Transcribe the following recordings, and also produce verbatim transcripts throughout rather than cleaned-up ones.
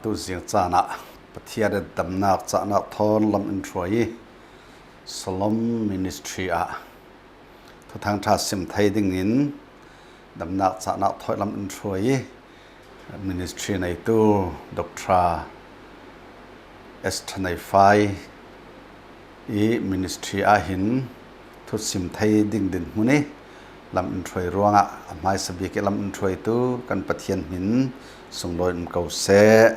Tuzing caan ah Pathian in damnak cahnak thawn lam in hruai i Shalom Ministry ah thuthang ṭha sim thei dingin damnak cahnak thawn lam in hruai i ministry neitu Doctor Esther Neifai i ministry ah hin thusim thei ding dinhmun i lam in hruai ruangah a hmaisa bik i lam in hruaitu kan Pathian hmin sunglawi um ko seh.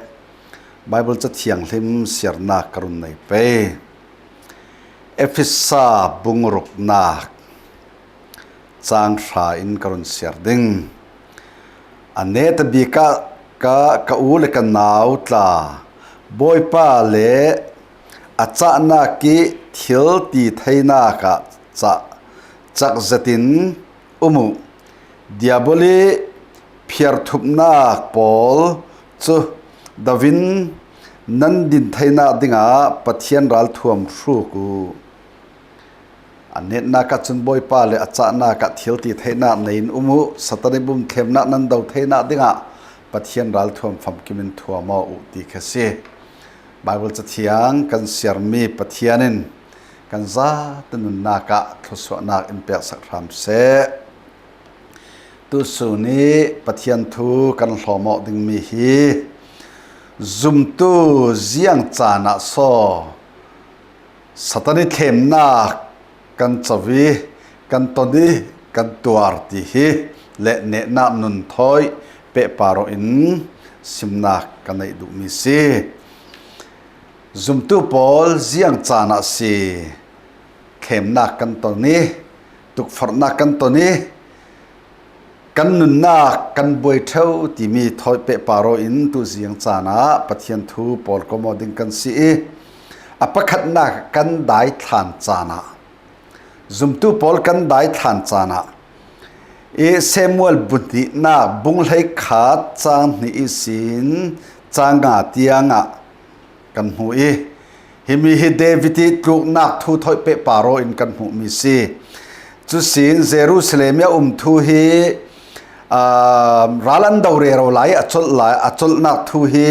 Bible ca thianghlim siarnak ka run nei pei. Efesa bung ruknak cang hra in ka run siar ding. A neta bik ah ka, ka u le ka nau tla, Bawipa le a cahnak i thil ti theinak ah cah, cak zetin um uh. Diabol i phiarthupnak pawl cu do in nan din theinak dingah Pathian ralthuam hruk uh. A netnak ahcun Bawipa le a cahnak ah thil ti theinak nei in um uh. Satan i bum thlemnak nan do theinak dingah Pathian ralthuam famkim in thuam aw uh ti kha si. Bible cathiang kan siarmi Pathian in kan zate nunnak ah thluasuahnak in peksak hram seh. Tusun i Pathian thu kan hlawm awk dingmi hi zumtu ziang caan ah so Satan i thlemnak kan co i, kan ton i, kan tuar ti hi le netnak nun thawi pehpar aw in simnak kan neih duhmi si. Zumtu pawl ziang caan ah si thlemnak kan ton i, tukforhnak kan ton i, kan nunnak kan buai ṭheu timi thawi pehpar aw in tuzing caan ah Pathian thu pawl kom aw ding kan si i, a pakhatnak kan daithlan caan ah, zumtu pawl kan daithlan caan ah i Samuel bu hnihnak bung hleikhat cang hnih ihsin cang nga tiangah kan hmuh i, himi hi David i tluknak thu thawi pehpar aw in kan hmuhmi si. Cusin Jerusalem i a um thu hi, aa, ral an do rero lai, a colh lai, a colhnak thu hi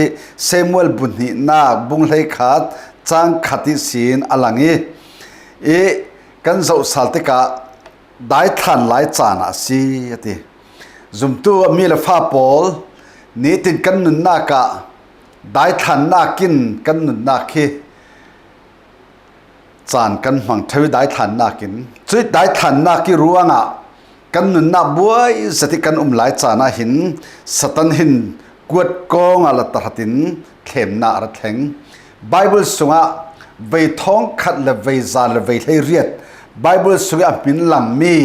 Samuel bu hnihnak bung hleikhat cang khat ihsin a lang i, i kan zohsal tikah daithlan lai caan ah a si a ti. Zumtu a mi le fa pawl nitin kan nunnak ah daithlannak in kan nunnak hi caan kan hmang ṭheu i daithlannak in, cuih daithlannak i ruangah kan nunnak buai zet i kan um lai caan ah hin Satan hin kuat kong ah la tahrat in thlemnak a ra thleng. Bible sungah vei thawngkhat le vei za le vei hleiriat Bible sungah a hmin langmi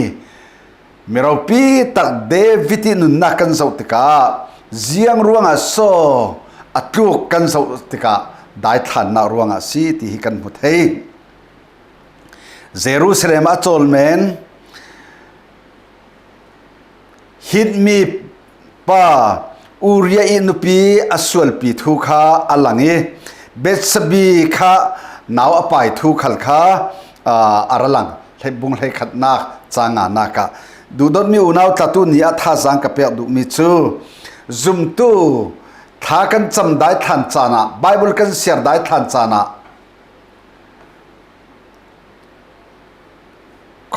miropi tak David i nunnak kan zoh tikah ziang ruangah so a tluk kan zoh tikah daithlannak ruangah a si ti hi kan hmu thei. Jerusalem a cawl men Hit mi pa Uriah i nupi a sualpi thu kha a lang i, Bethsabi kha nau a pai thu khal kha, aa, a ra lang. Hleibung hleikhatnak cang nganak ah, duhdawtmi unau tla, tuni ah thazaang ka pek duhmi cu zumtu thla kan cam daithlan caan ah, Bible kan siar daithlan caan ah,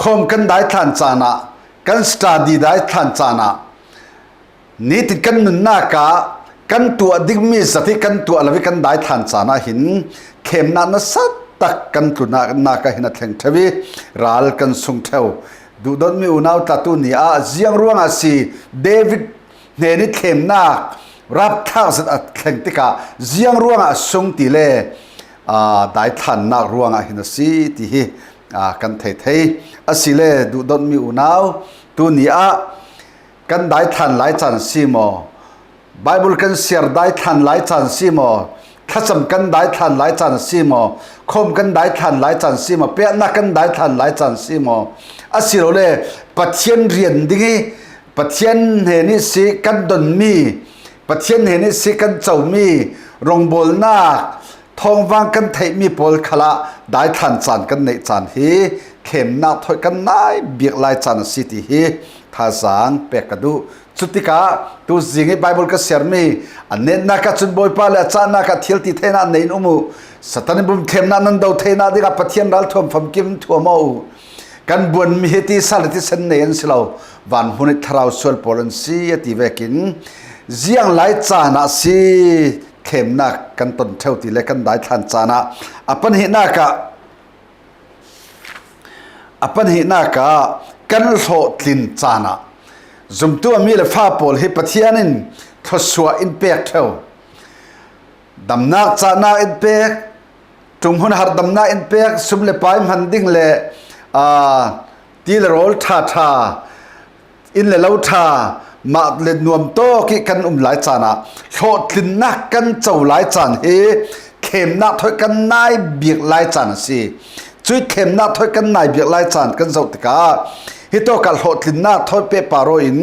khawm kan daithlan caan ah, kan study daithlan caan ah, nitin kan nunnak ah kan tuah dingmi zat i kan tuah lo i kan daithlan caan ah hin thlemnak nasa tak kan tlunnak ah hin a thleng ṭheu i ral kan sung ṭheu. Duhdawtmi unau tla, tuni ah ziang ruangah a si? David hnen i thlemnak rapthlak zet a thleng tikah ziang ruangah a sung ti le, aa, daithlannak ruangah hin a si ti hi, aa, kan thei thei. A si le duhdawtmi unau, tuni ah kan daithlan lai caan si maw? Bible kan siar daithlan lai caan si maw? Thlacam kan daithlan lai caan si maw? Khawm kan daithlan lai caan si maw? Peknak kan daithlan lai caan si maw? A si lo le Pathian rian ding i Pathian hnen i si kan donmi, Pathian hnen i si kan comi rongbawlnak thawngvang kan theihmi pawl khalah daithlan caan kan neih caan hi thlemnak thawih kan nai bik lai caan a si ti hi thazaang pek ka duh. Cutikah tuzing ih Baibal ka siarmi a netnak ah cun Bawipa le a cahnak ah thil ti theinak nei in um uh. Satan ih bum thlemnak nan do theinak dingah Pathian ralthuam famkim thuam aw uh. Kan buanmi hi tisa le tisen nei an si lo, van hmun ih thlarau sual pawl an si a ti vekin ziang lai caan ah si thlemnak kan ton ṭheu ti le kan daithlan caan ah a pahnihnak ah a pahnihnak ah kan hlawhtlin caan ah zumtu a mi le fa pawl hi Pathian in thluasuah in pek ṭheu. Damnak cahnak in pek, ṭunghmun harhdamnak in pek, sum le pai hman ding le aa, ti le rawl ṭha ṭha, inn le lo ṭha, mah le nuam tawk ih kan um lai caan ah hlawhtlinnak kan co lai caan hi thlemnak thawih kan nai bik lai caan a si. Cuih thlemnak thawih kan nai bik lai caan kan zoh tikah hitawkah hlawhtlinnak thawih pehpar aw in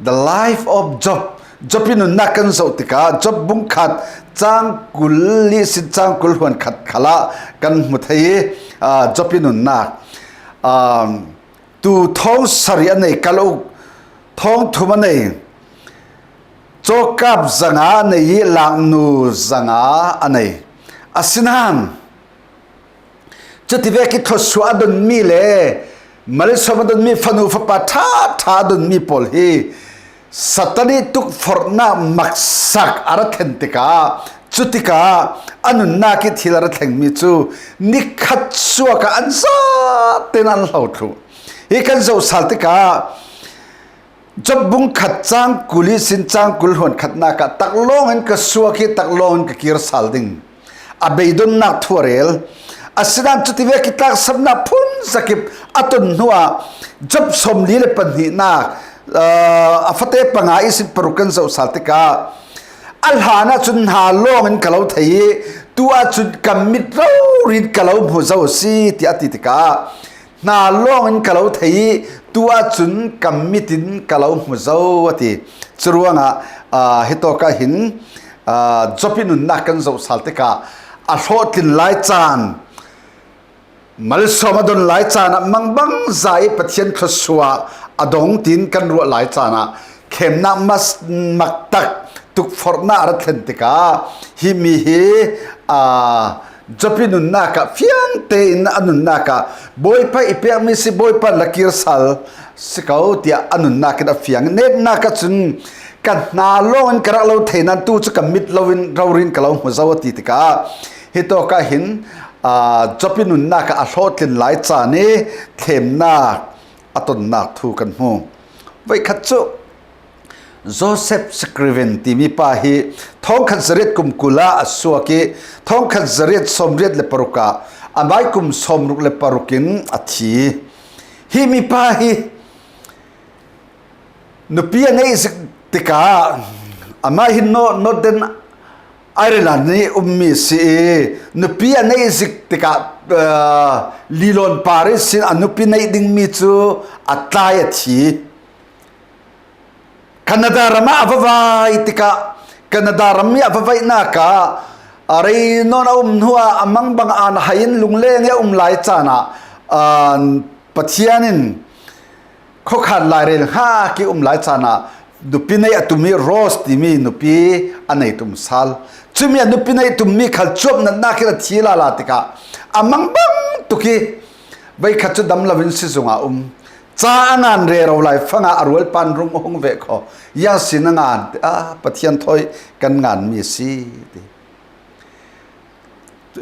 The Life of Job, Job ih nunnak kan zoh tikah Job bungkhat cang kul ihsin cang kul hluan khat khalah kan hmu thei ih, aa, Job ih nunnak, aa, tu thawng sarih a nei, kal uk thawng thum a nei, cawkap zanga a nei ih laknu zanga a nei. Asinain cuti vek ih thluasuah a donmi le malsawm a donmi, fanu fapa ṭha ṭha a donmi pawl hi Satan ih tukforhnak maksak a ra thlen tikah, cutikah a nunnak ih thil a ra thlengmi cu nikhat suak ah an zaten an hlo thluh. Hi kan zoh sal tikah Job bungkhat cang kul ihsin cang kul hluan khatnak ah taklawng in ka suak ih taklawng in ka kir sal ding. A beidonnak thu a rel. Asinain cuti vek ih tlaksapnak phun zakip a ton hnuah Job sawmli le pahnihnak, aa, a fate panga ihsin paruk kan zoh sal tikah a hlan ahcun hna lawng in ka lo thei ih tu ahcun ka mit rori in ka lo hmu zo a si, tiah a ti tikah hna lawng in ka lo thei ih tu ahcun ka mit in ka lo hmu zo a ti. Curuangah, aa, hitawk ah hin, aa, Job ih nunnak kan zoh sal tikah a hlawhtlin lai caan, malsawm a don lai caan ah mangbangza ih Pathian thluasuah a dong tiin kan ruah lai caan ah thlemnak mas-, maktak tukforhnak a ra thlen tikah himi hi, aa, Job ih nunnak ah fiang tein a nunnak ah Bawipa ih pekmi si, Bawipa in la kir sal si ko tiah a nunnak in a fiang. Netnak ahcun ka hna lawng in ka rak lo thei nain tu cu ka mit lo in rori in ka lo hmu zo a ti tikah hitawk ah hin, aa, Job ih nunnak ah a hlawhtlin lai caan ih thlemnak a tonnak thu kan hmu. Voikhat cu Joseph Scriven timi pa hi thawngkhat zariat kum kul ah a suak ih thawngkhat zariat sawmriat le paruk ah amai kum sawmruk le paruk in a thi. Hi mipa hi nupi a neih zik tikah, amah hi Nor-, Northern Ireland ih ummi si ih, nupi a neih zik tikah, aa, lilawn par ihsin a nupi neih dingmi cu a tlai a thi. Canada ram ah a va vai tikah, Canada ram ih a va vaihnak ah a rei nawn a um hnuah a mangbang aan hai in lungleng ih a um lai caan ah, aa, Pathian in khuakhan lairel hngak ih um lai caan ah nupi neih a tum ih Rose timi nupi a nei tum sal. Cumi a nupi neih tummi khal cuap natnak in a thi lala tikah a mangbang tuk ih voikhat cu dam lo in sizung ah um. Ca a ngan rero lai fangah a rualpa in rung a hung veh kho. Ziang si na ngan? Tiah, Pathian thawi kan nganmi a si, ti.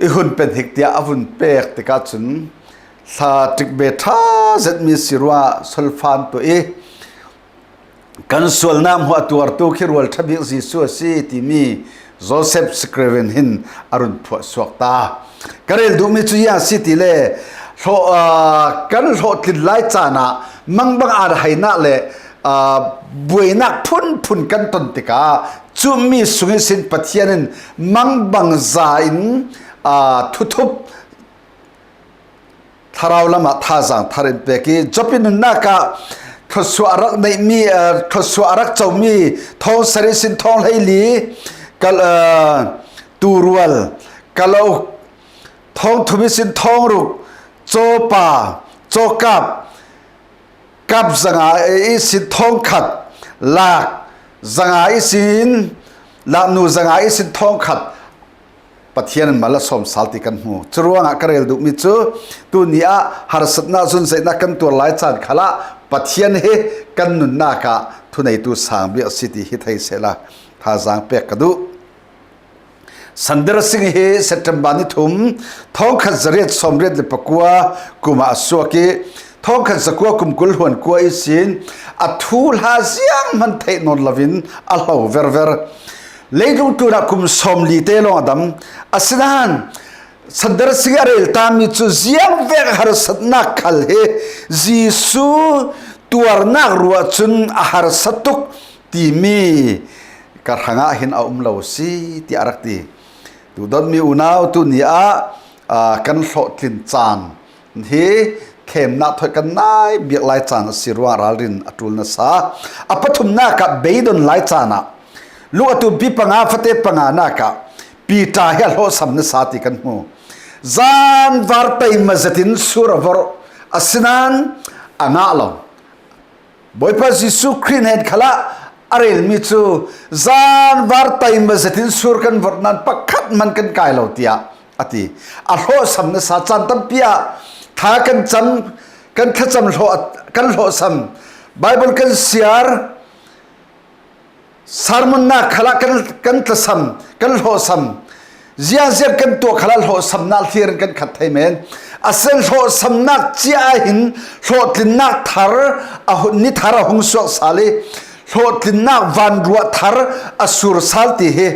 I hun pe hnik tiah a vun pek tikah cun hla tikbe ṭha zetmi si ruah solfan tuah ih kan sualnak hmuah tuartu khi rualṭha bik Jesuh a si timi Joseph Scriven hin a run phuah suak ta. Ka rel duhmi cu ziang a si ti le hlawh, aa, kan hlawhtlin lai caan ah mangbang aan hainak le, aa, buainak phunphun kan ton tikah cumi sung ihsin Pathian in mangbangza in, aa, thuthup thlarau lamah thazaang thar in pek ih Job ih nunnak ah thluasuah a rak neihmi, aa, thluasuah a rak comi thawng sarih sin thawng hleili kal-, aa, turual kala uk, thawng thum ihsin thawng ruk, cawpa, cawkap, kap zanga ihsin thawng khat, lak zanga ihsin, laknu zanga ihsin thawng khat Pathian in mal a sawm sal ti kan hmu. Curuangah ka rel duhmi cu tuni ah harsatna zunzehna kan tuar lai caan khalah Pathian hi kan nunnak ah thuneitu sang bik a si ti hi thei sehla thazaang pek ka duh. Sundar Singh hi September ni thum, thawngkhat zariat sawmriat le pakua kum ah a suak ih, thawngkhat zakua kum kul hluan kua ihsin a thuhla zianghman theih nawn loin a hlo verver. Leitlung tlunah kum sawmli te lawng a dam. Asinain Sundar Singh a rel tami cu ziangvek harsatnak khal hi Jesuh tuarnak ruah cun a harsa tuk timi ka hrangah hin a um lo si, tiah a rak ti. Duhdawtmi unau, tuni ah, aa, kan hlawhtlin caan hi thlemnak thawih kan nai biak lai caan a si ruangah ralrin a ṭul nasa. A pathumnak ah beidon lai caan ah Luka tumpi panga, fate panganak ah Piter hi a hlawhsam nasa ti kan hmu. Zanvar taima zetin sur a vorh, asinain a ngah lo. Bawipa Jesuh Khrih hnen khalah a relmi cu, zanvar taima zetin sur kan vorh nain pakhat hman kan kai lo, tiah a ti. A hlawhsam nasa. Caan tampi ah thla kan cam, kan thlacam hlawh, kan hlawhsam, Baibal kan siar, sermonnak khalah kan, kan tlasam, kan hlawhsam. Ziangziang kan tuah khalah hlawhsamnak hlir in kan khat thei men. Asinain hlawhsamnak cia ah hin hlawhtlinnak thar a hu-, ni thar a hung suak sal ih, hlawhtlinnak vanruah thar a sur sal ti hi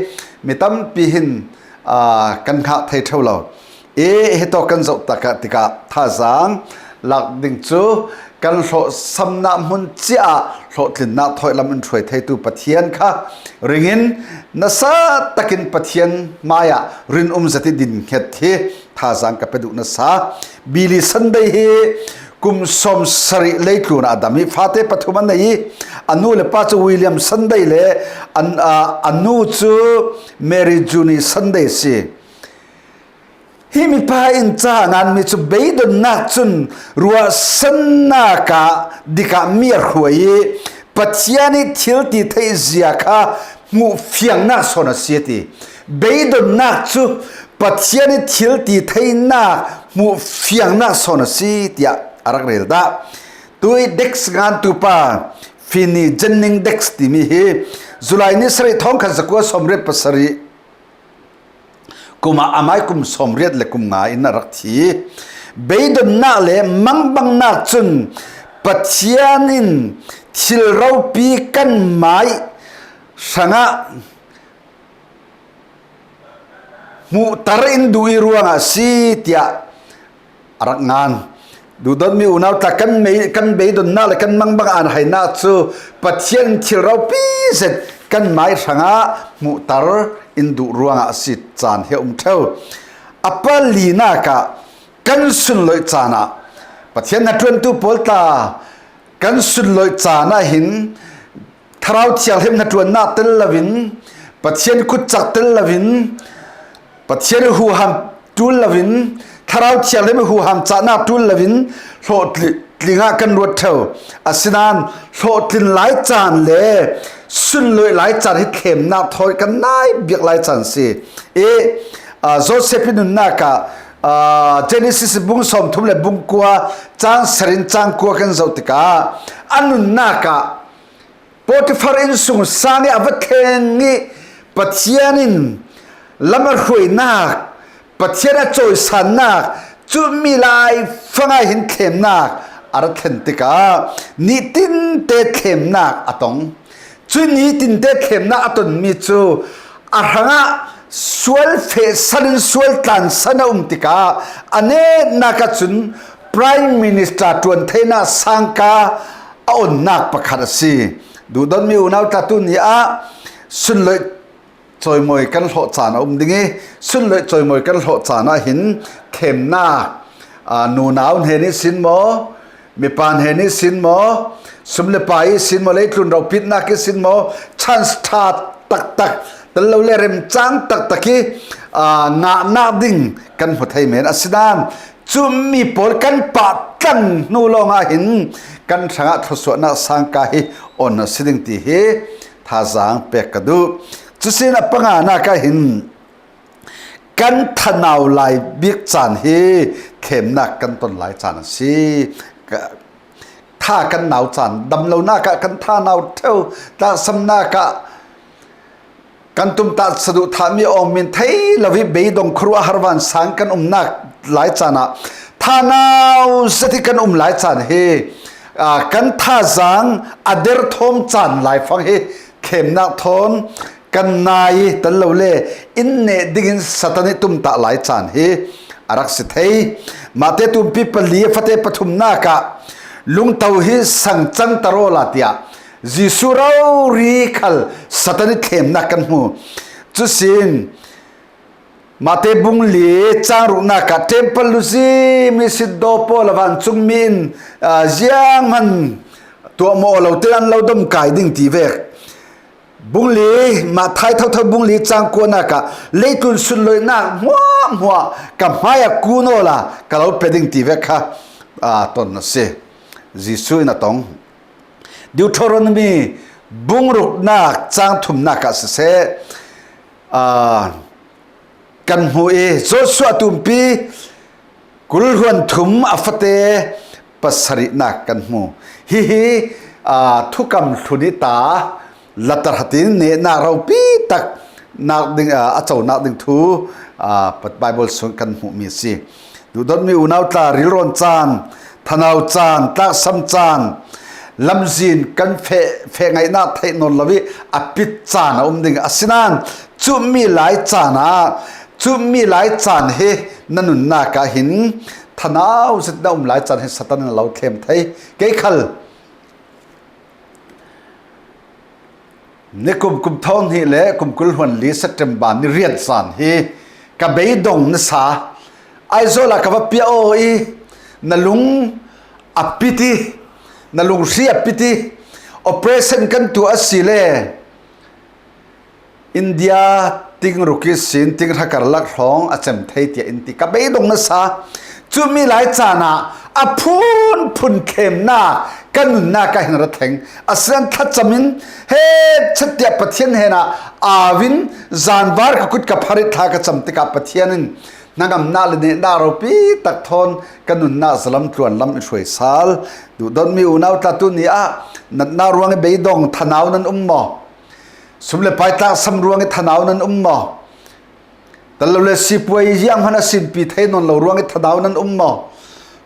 mi tampi hin, aa, kan hngah thei ṭheu lo. Ih hitawk kan zoh takah tikah thazaang lak ding cu kan hlawhsamnak hmun cia ah hlawhtlinnak thawi lam in hruai theitu Pathian kha ringin nasa takin Pathian hmaiah rinum zet ih din hnget hi thazaang ka pe duh nasa. Billy Sunday hi kum sawmsarih leitlun ah a dam ih fate pathum a nei ih a nu le pa cu William Sunday le an, aa, a nu cu Mary Junie Sunday a si. Hi mipa in ca a nganmi cu beidonnak cun ruahsannak ah dikah mi a hruai ih Pathian ih thil ti theih zia kha hmuh fiangnak sawn a si a ti. Beidonnak cu Pathian ih thil ti theinak hmuh fiangnak sawn a si, tiah a rak rel dah. Tuih Dix ngantu pa Finney Jennings Dix timi hi July ni sarih, thawngkhat zakua sawmriat pasarih kum ah amai kum sawmriat le kum nga in a rak thi. Beidonnak le mangbangnak cun Pathian in thil ropi kan mai hrangah hmuhter in duh ih ruangah a si, tiah a rak ngan. Duhdawtmi unau tla, kan mei, kan beidonnak le kan mangbang an hainak cu Pathian in thil ropi zet kan mai hrangah hmuhter in duh ruangah a si caan hi a um ṭheu. A palinak ah kan sunloih caan ah Pathian hnaṭuantu pawl tla, kan sunloih caan ah hin Thlarau Thianghlim hnaṭuannak tel loin, Pathian kutcak tel loin, Pathian huham ṭul loin, Thlarau Thianghlim huham cahnak ṭul loin, hlawhtling ah kan ruat ṭheu. Asinain hlawhtlin lai caan le sunloih lai caan hi thlemnak thawi kan nai biak lai caan si. Ih, aa, Joseph ih nunnak ah, aa, Genesis bung sawmthum le bung kua, cang sarih in cang kua kan zoh tikah a nunnak ah Potifar innsungsang ih a va thleng ih Pathian in lam a hruainak, Pathian a cawisannak, cumi lai fangah hin thlemnak a ra thlen tikah nitinte thlemnak a tong. Cui nitinte thlemnak a tonmi cu a hrangah sual fehsan in sual tlansan a um tikah a netnak ahcun Prime Minister ṭuan theinak sangka a onnak pakhat a si. Duhdawtmi unau tla, tuni ah sunloih cawimawi kan hlawh caan a um ding ih, sunloih cawimawi kan hlawh caan ah hin thlemnak, aa, nunau hnen ihsin maw, mipa hnen ihsin maw, sum le pai ihsin maw, leitlun ropitnak ihsin maw, chance ṭha taktak, tel lo le remcang taktak ih aa, ngahnak ding kan hmu thei men. Asinain cumi pawl kan pah tlang hnu lawngah hin kan hrangah thluasuahnak sangka hi on a si ding ti hi thazaang pek ka duh. Cusin a panganak ah hin kan thanau lai bik caan hi thlemnak kan ton lai caan a si. Ka, tha kan nau caan, damlonak ah kan tha nau ṭheu, tlaksamnak ah kan tumtah saduhthahmi awngmin thei lo ih beidong khuaruahhar vansang kan umnak lai caan ah tha nau zet ih kan um lai caan hi, aa, kan thazaang a derthawm caan laifang hi thlemnak thawn kan nai ih tal lo le in neh dingin Satan ih tumtah lai caan hi a rak si thei. Mate tumpi pali a fate pathumnak ah lungto hi sang cangter awla tiah Jesuh rori khal Satan ih thlemnak kan hmu. Cusin Mate bung li cang ruknak ah temple luzim ih sitdaw pawl a vancungmi in, aa, zianghman tuahmawh aw lo tein an lo domkai ding ti vek. Bung li, Matthai thotho bung li cang kuanak ah leitlun sunloihnak hmuahhmuah ka hmai a kun awla ka lo pe ding ti vek kha, aa, ton a si. Jesuh in a tong. Deuteronomy bung ruknak cang thumnak ah siseh, aa, kan hmu ih Joshua tumpi kulhluan thum a fate pasarihnak kan hmu. Hihi, aa, thukam hlun ih ta latarhatin nehnak ropi tak nak ding, aa, a conak ding thu, aa, Bible sung kan hmuhmi a si. Duhdawtmi unau tla, rilrawn caan, thanau caan, tlaksam caan, lamzin kan feh, feh ngaihnak theih nawn lo ih a pit caan a um ding. Asinain cumi lai caan ah, cumi lai caan hi na nunnak ah hin thanau zet na um lai caan hi Satan in a lo thlem thei. Kei khal nikum, kum thawng hnih le kum kul hluan li September ni riat zan hi ka beidong na sa Aizawl ah ka va piak aw ih na lung a pit ih, na lunghri a pit ih operation kan tuah a si le India tingruk ihsin tinghra karlak hrawng a cem thei tiah in ti ka beidong na sa. Cumi lai caan ah a phunphun thlemnak ka nunnak ah hin a ra thleng. Asinain thlacam in he chat tiah Pathian hnenah au in zanvar ka kut ka pharit thla ka cam tikah Pathian in hnangamnak le nehnak ropi tak thawn ka nunnak zalam tluanlam i hruai sal. Duhdawtmi unau tla, tuni ah natna ruang ih beidong thanau nan um maw? Sum le pai tlaksam ruangih thanau nan um maw? Tal lo le sipuai zianghman a sinpi thei nawn lo ruangih thanau nan um maw?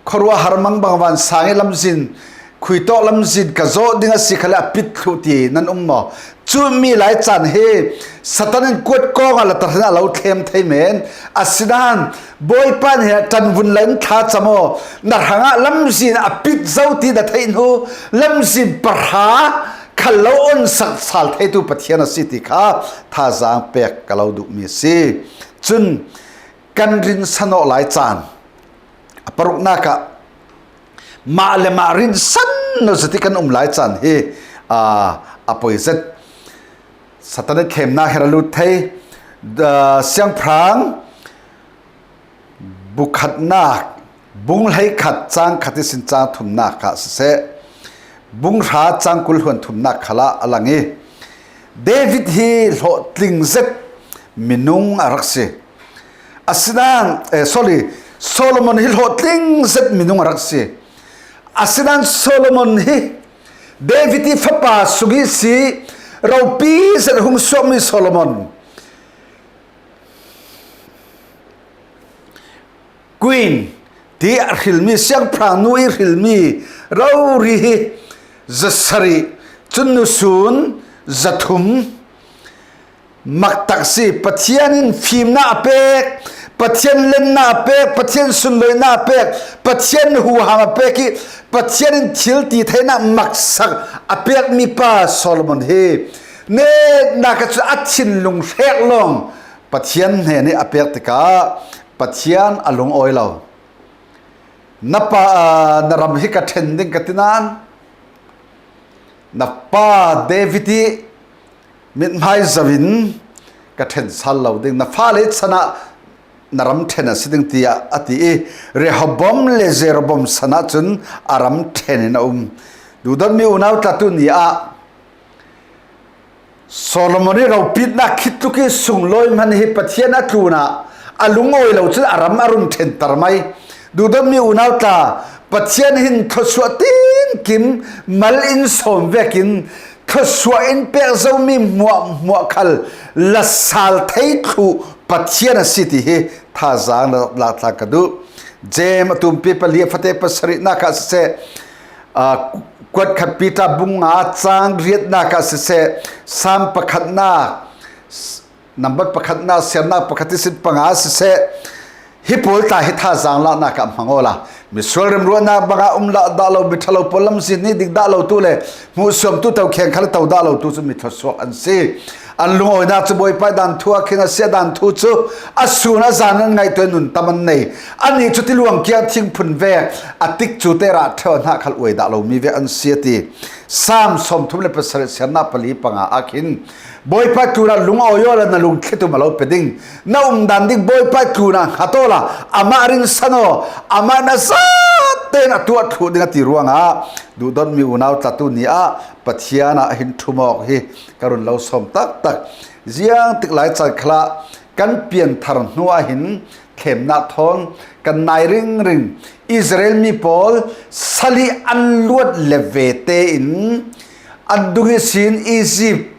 Khuaruahhar mangbang vansang ih lamzin, khuitawk lamzin ka zawh ding a si khal le a pit thluh ti nan um maw? Cumi lai caan hi Satan in kuat kawngah latarhatin a lo thlem thei men. Asinain Bawipa hnenah ṭanvun la in thlacam aw, na hrangah lamzin a pit zo ti na theih hnu, lamzin pahra khal lo onsak sal theitu Pathian a si ti kha thazaang pek ka lo duhmi a si. Cun kan rinsan awh lai caan a paruknak ah mah le mah rinsan aw zet ih kan um lai caan hi, aa, a poi zet. Satan ih thlemnak hi a ra lut thei. Aa, Siangpahrang bukhatnak, bung hleikhat cang khat ihsin cang thumnak kha siseh, bung hra cang kul hluan thumnak khalah a lang ih, David hi hlawhtling zet minung a rak si. Asinain, eh, sorry, Solomon hi hlawhtling zet minung a rak si. Asinain Solomon hi David ih fapa sung ihsi ropi zet hung suakmi Solomon, Queen tiah a hrilmi, siangpahrang nu ih hrilmi rori hi zasarih, cun nusun zathum, maktak si. Pathian in fimnak a pek, Pathian lennak a pek, Pathian sunloihnak a pek, Pathian huham a pek ih Pathian in thil ti theinak maksak a pekmi pa Solomon hi netnak ah cun a thinlung hrek lawng Pathian hnen ih a pek tikah Pathian a lungawi lo. Na pa, aa, na ram hi ka ṭhen ding ka ti nain na pa David ih mithmai zoh in ka ṭhen sal lo ding, na fale sanah na ram ṭhen a si ding, tiah a ti i, Rehoboam le Jeroboam sanah cun a ram ṭhen in a um. Duhdawtmi unau tlatu ni ah Solomon i ropitnak khit tluk i sunglawi hman hi Pathian a tlunah a lungawi lo cun a ram a run ṭhenter mai. Duhdawtmi unau tla, Pathian hin thluasuah tinkim mal in sawm vekin thluasuah in pek zomi hmuahhmuah khal la sal thei thluh Pathian a si ti hi thazaang la, la tlang ka duh. Jeim a tumpi pali a fate pasarihnak ah siseh, aa, kuat khat Peter bung nga cang riatnak ah siseh, Sam pakhatnak, nambat pakhatnak, siarnak pakhat ihsin panga siseh, hi pawl tla hi thazaang lahnak ah hmang awla, misual remruahnak banga um lah dah lo, miṭhalo pawl lamzin nih dik dah lo tu le hmuhsuamtu to kheng khal to dah lo tu cu mi thluasuak an si. An lungawinak cu Bawipa dan thu ah khin a si, a dan thu cu a sun a zan an ngaihtuah, nun tam an nei. Annih cu tiluang kiang thingphun vek a tikcu te rah ṭheu a hnah khal uai dah lomi vek an si, a ti. Sam sawmthum le pasarih, siarnak pali panga ah khin, Bawipa tlunah lungawi awla na lungthli tum a lo pe ding. Na umdan ding Bawipa tlunah hngat awla amah rinsan aw, amah na zatein a tuah thluh ding a ti ruangah, duhdawtmi unau tlatu ni ah Pathian ah hin ṭhum awk hi ka run lo sawm taktak. Ziang tik lai caan khalah kan pianthar hnu ah hin thlemnak thawn kan nai ringring. Israel mi pawl sal i an luat le ve tein an dung ihsin Egypt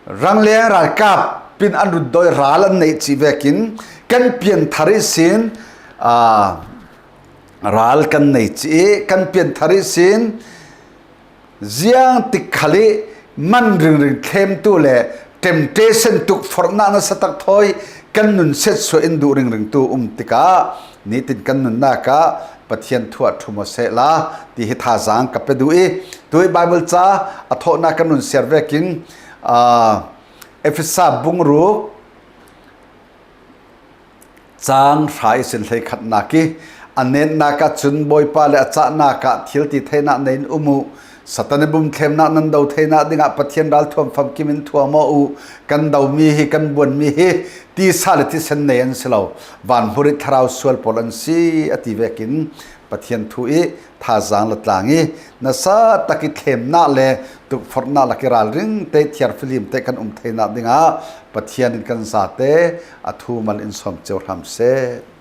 rangleng ralkap in an rutdawi ral an neih cih vekin kan pianthar ihsin, aa, ral kan nei cih i kan pianthar ihsin ziang tik khal i man ringring thlemtu le temptation, tukforhnak nasa tak thawi kan nun setsuah in duh ringringtu um tikah nitin kan nunnak ah Pathian thu ah ṭhum aw sehla ti hi thazaang ka pe duh i, tu i Baibal ca a thawhnak kan nun siar vekin, aa, Efesa bung ruk cang hra ihsin hleikhatnak i, a netnak ah cun Bawipa le a cahnak ah thil ti theinak nei in um uh. Satan i bum thlemnak nan do theinak dingah Pathian ralthuam famkim in thuam aw uh. Kan domi hi, kan buanmi hi tisa le thisen nei an si lo, van hmur i thlarau sual pawl an si, a ti vekin Pathian thu i thazaang la tlang i, nasa tak i thlemnak le tukforhnak lak i ralring te, thiarfilim te kan um theinak dingah Pathian in kan zate a thu mal in sawm cio hram seh.